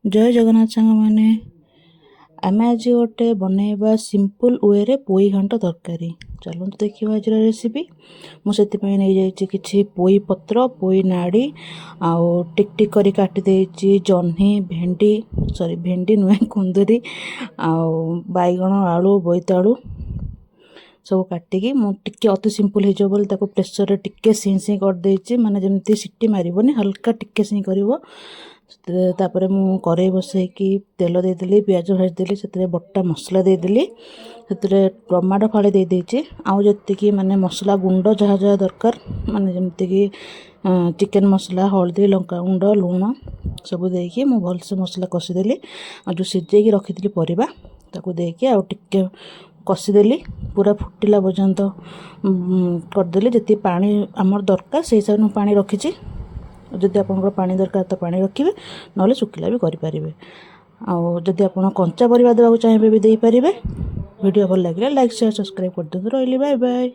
ଜୟ ଜଗନ୍ନାଥ ସାଙ୍ଗମାନେ। ଆମେ ଆଜି ଗୋଟେ ବନେଇବା ସିମ୍ପଲ୍ ୱେରେ ପୋଇ ଘାଣ୍ଟ ତରକାରୀ। ଚାଲନ୍ତୁ ଦେଖିବା ଆଜିର ରେସିପି। ମୁଁ ସେଥିପାଇଁ ନେଇଯାଇଛି କିଛି ପୋଇ ପତ୍ର, ପୋଇ ନାଡ଼ି ଆଉ ଟିକ୍ ଟିକ୍ କରି କାଟି ଦେଇଛି ଜହ୍ନି, ଭେଣ୍ଡି, ସରି, ଭେଣ୍ଡି ନୁହେଁ, କୁନ୍ଦୁରି ଆଉ ବାଇଗଣ, ଆଳୁ, ବୋଇତାଳୁ ସବୁ କାଟିକି ମୁଁ ଟିକେ ଅତି ସିମ୍ପଲ୍ ହେଇଯିବ ବୋଲି ତାକୁ ପ୍ରେସରରେ ଟିକେ ସିଁ ସିଁ କରିଦେଇଛି। ମାନେ ଯେମିତି ସିଟି ମାରିବନି, ହାଲକା ଟିକେ ସିଁ କରିବ। ସେଥିରେ ତାପରେ ମୁଁ କରେଇ ବସେଇକି ତେଲ ଦେଇଦେଲି, ପିଆଜ ଭାଜିଦେଲି, ସେଥିରେ ବଟା ମସଲା ଦେଇଦେଲି, ସେଥିରେ ଟମାଟୋ ଫାଳେ ଦେଇଦେଇଛି ଆଉ ଯେତିକି ମାନେ ମସଲା ଗୁଣ୍ଡ ଯାହା ଯାହା ଦରକାର, ମାନେ ଯେମିତିକି ଚିକେନ୍ ମସଲା, ହଳଦୀ, ଲଙ୍କାଗୁଣ୍ଡ, ଲୁଣ ସବୁ ଦେଇକି ମୁଁ ଭଲସେ ମସଲା କଷିଦେଲି। ଆଉ ଯେଉଁ ସିଝେଇକି ରଖିଥିଲି ପରିବା, ତାକୁ ଦେଇକି ଆଉ ଟିକେ କଷିଦେଲି। ପୁରା ଫୁଟିଲା ପର୍ଯ୍ୟନ୍ତ କରିଦେଲି। ଯେତିକି ପାଣି ଆମର ଦରକାର, ସେଇ ହିସାବରେ ମୁଁ ପାଣି ରଖିଛି। ଯଦି ଆପଣଙ୍କର ପାଣି ଦରକାର ତ ପାଣି ରଖିବେ, ନହେଲେ ଶୁଖିଲା ବି କରିପାରିବେ। ଆଉ ଯଦି ଆପଣ କଞ୍ଚା ପରିବା ଦେବାକୁ ଚାହିଁବେ ବି ଦେଇପାରିବେ। ଭିଡ଼ିଓ ଭଲ ଲାଗିଲେ ଲାଇକ୍, ସେୟାର, ସବସ୍କ୍ରାଇବ୍ କରିଦିଅନ୍ତୁ। ରହିଲି, ବାଏ ବାଏ।